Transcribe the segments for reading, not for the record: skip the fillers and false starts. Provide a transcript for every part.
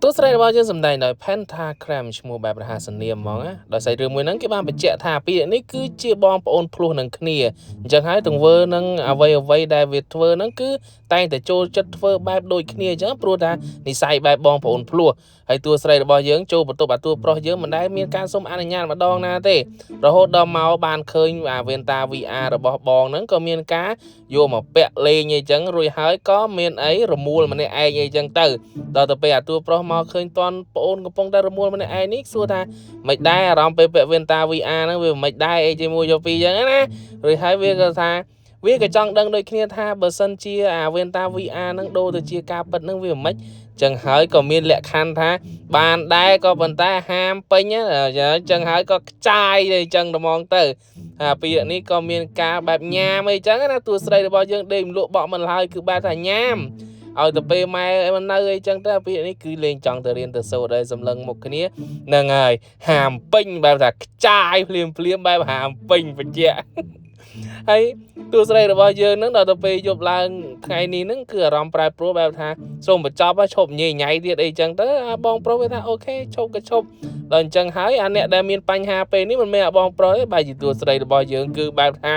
តួស្រីរបស់យើងសម្ដែងដោយ Pentagram ឈ្មោះបែបរហស្សនាមហ្មងណាដោយសាច់រឿងមួយហ្នឹងគេបានបញ្ជាក់ថាពីរនេះគឺជាបងប្អូនភ្លោះនឹងគ្នាអញ្ចឹងហើយទង្វើនឹងអ្វីអ្វីដែលវាធ្វើហ្នឹងគឺតែងតែចូលចិត្តធ្វើបែបដូចគ្នាអញ្ចឹងព្រោះថានិស័យបែបបងប្អូនភ្លោះហើយតួស្រីរបស់យើងចូលបន្ទប់អាតួប្រុសយើងមិនដែលមានការសុំអនុញ្ញាតម្ដងណាទេរហូតដល់មកបានឃើញអាវ៉ែនតា VR របស់បងហ្នឹងក៏មានការយកមកពាក់លេងអីចឹងរួចហើយក៏មានអីរមួលម្នាក់ឯងអីចឹងទៅដល់ទៅពេលអាតួប្រុសមកឃើញតន់ប្អូនកំពុងតែរមួលម្នាក់ឯងនេះសួរថាមិនដែរអារម្មណ៍ពេលពាក់វ៉ែនតា VR ហ្នឹងវាមិនដែរអីជាមួយយកពីចឹងណារួចហើយវាក៏ថាវាក៏ចង់ដឹងដូចគ្នាថាបើសិនជាអាវ៉ែនតា VR ហ្នឹងដូរទៅជាការពិតហ្នឹងវាមិនចឹងហើយក៏មានលក្ខខណ្ឌថាបានដែរក៏ប៉ុន្តែហាមពេញចឹងហើយក៏ខ្ចាយទៅចឹងត្មងទៅអាពីនេះក៏មានការបែបញ៉ាមអីចឹងណាតួស្រីរបស់យើងដេកមលក់បក់មិនឡើយគឺបែបថាញ៉ាមឲ្យទៅពេលម៉ែមិននៅអីចឹងទៅពីនេះគឺលេងចង់ទៅរៀនទៅសូត្រឲ្យសម្លឹងមុខគ្នាហ្នឹងហើយហាមពេញបែបថាខ្ចាយភ្លាមភ្លាមបែបហាមពេញបញ្ជាក់ហើយតួស្រីរបស់យើងហ្នឹងដល់ទៅពេលយប់ឡើងថ្ងៃនេះហ្នឹងគឺអារម្មណ៍ប្រែប្រួលបែបថាសូមបញ្ចប់ឈប់ញ៉ៃញ៉ៃទៀតអីចឹងទៅអាបងប្រុសវាថាOK ឈប់ក៏ឈប់ដល់អញ្ចឹងហើយអាអ្នកដែលមានបញ្ហាពេលនេះមិនមែនអាបងប្រុសទេបែរជាតួស្រីរបស់យើងគឺបែបថា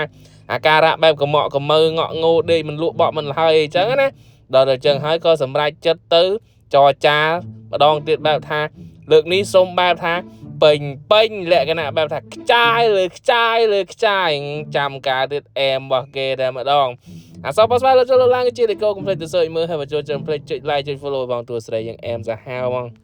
អាការៈបែបកម៉ក់កមើងក់ងោដេកមិនលក់បក់មិនហើយអីចឹងណាដល់ទៅអញ្ចឹងហើយក៏សម្រេចចិត្តទៅចរចាម្ដងទៀតបែបថាលើកនេះសូមបែបថាពេញពេញលក្ខណៈបែបថាខ្ចាយលើខ្ចាយលើខ្ចាយចាំការទៀតអែមរបស់គេតែម្ដងអាសបស្វាយលើចូលឡើងជាលេកូកុំភ្លេចទៅសើចមើលហើយបើចូលចាំភ្លេចចុច like ចុច follow បងតួស្រីយើងអែមសាហាវហ្មង។